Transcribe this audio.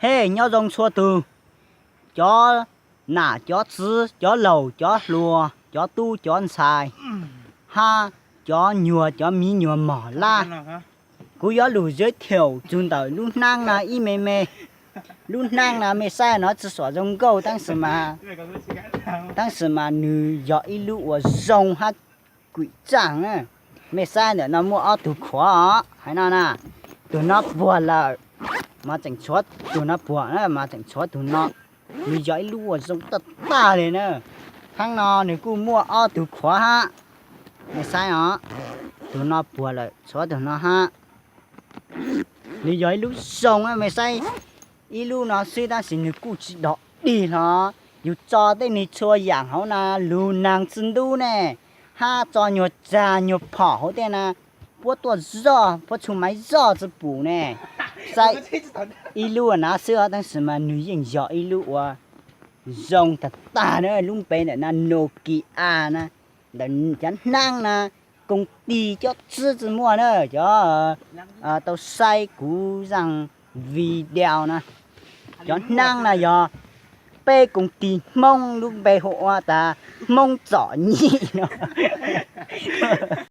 Hej, nyob zoo txhua tug, cov nam cov txwv, cov laus cov hluas, cov tub cov ntxhais, hab cov nyuag cov miv nyuag mog laj. Kuv yuav lug zeb thiaum txug ntawm lub hnaab no ib me me. Lub hnaab no mej saib no tsi xuam zoo nkauj, tab sis mas, tab sis mas nws yog ib lub uas zoo hab kuim tsaaj na. Mej saib ntawm no muaj ob tug khuav os, hais no na, tug no puag lawm, mas tseem tshuav tug no puag na, mas tseem tshuav tug no. Nws yog ib lub uas zoo tag tag li na. Thaab no nws kuj muaj ob tug khuav hab. Mej saib os, tug no puag lawm, tshuav tug no hab. Nws yog ib lub zoo, mej saib, ib lub no xwb tab sis nws kuj tsi dog dig hlo. Yug tso tej neeg txhua yaam hauv na, lug naag tsi ntub ne, hab tso nyuag tsag nyuag phom hauv tej na, puab tuaj zoj, puab txhua maiv zoj tsi pum ne. Saib ib lub na xwb, tab sis mas nws yeej yog ib lub uas zoo tag tag na. Lub npe ntawm na Nokia na, ntawm cov hnaab na, koos tis cob tsib tsi muaj na, cov tau saib kuv zaaj video na. Cov hnaab na yog peb koos tis Hmoob, lub npe hu ua tas Hmoob Txom Nyem no.